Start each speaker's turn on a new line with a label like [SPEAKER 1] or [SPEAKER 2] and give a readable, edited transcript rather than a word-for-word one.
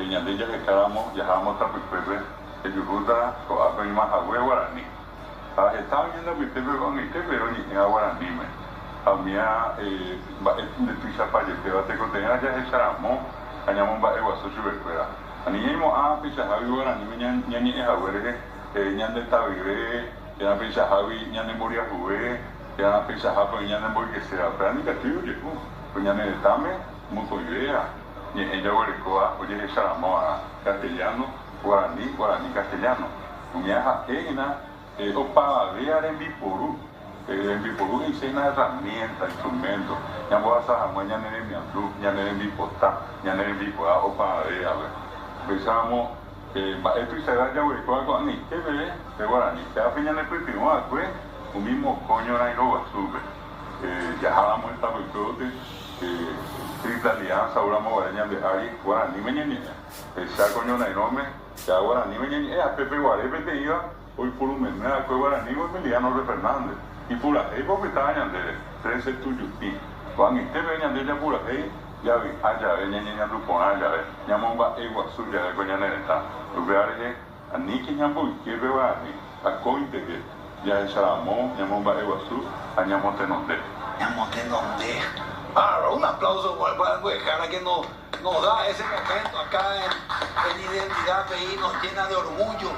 [SPEAKER 1] Ñande jahekáramo jaháramo tapykuépe jajuhúta ko'ápe oĩmahague guarani. Ha heta oĩ ñande apytépe ko'ag̃aite peve oñe'ẽva guaraníme. Ha umíva mba'e ndetuichapajepéva tekotevẽva jahecharamo ha ñamomba'eguasu chupekuéra. Ani ñaimo'ã peichahágui guaraníme ñañe'ẽhague rehe ñande tavyve térã peichahágui ñanemboriahuve térã peichahápe oĩ ñanemboykeséva. Upéva ndikatúi ojehu ko ñane retãme mokõivéva ñe'ẽ jaguerekóva ojehecharamóva'erã, castellano, guarani, guarani, castellano. Umíva ha'e hína opavavéva rembiporu. Rembiporu he'ise hína herramienta, instrumento, ñambohasa hag̃ua ñane remiandu, ñane rembipota, ñane rembikuaa opavavévape. Upéicharamo mba'e tuichavéva jaguerekóva ko'ag̃aite peve pe guarani. Pévape ñanepytyvõ va'ekue umi mokõi ñorairõ guasúpe. Jaháramo itapykuévoty Triple Alianza oúramo guare ñande ári guaraníme ñañe'ẽ. Cháko ñorairõme ja guaraníme ñañe'ẽ ha pépe guare peteĩva oipurumeme va'ekue guaranígui Emiliano R. Fernández. Ipurahéipa opytáva ñandéve, Trece Tujuti. Ko'ag̃aite peve ñande japurahéi javy'a jave, ñañeñandu porã jave, ñamomba'eguasu jave ko ñane retã. Upéva rehe aníke ñamboyke pe guarani, akóinteke jahecharamo, ñamomba'eguasu ha ñamotenonde.
[SPEAKER 2] Ñamotenonde. Bárbaro, un aplauso para el que nos, nos da ese momento acá en, en Identidad PI, nos llena de orgullo.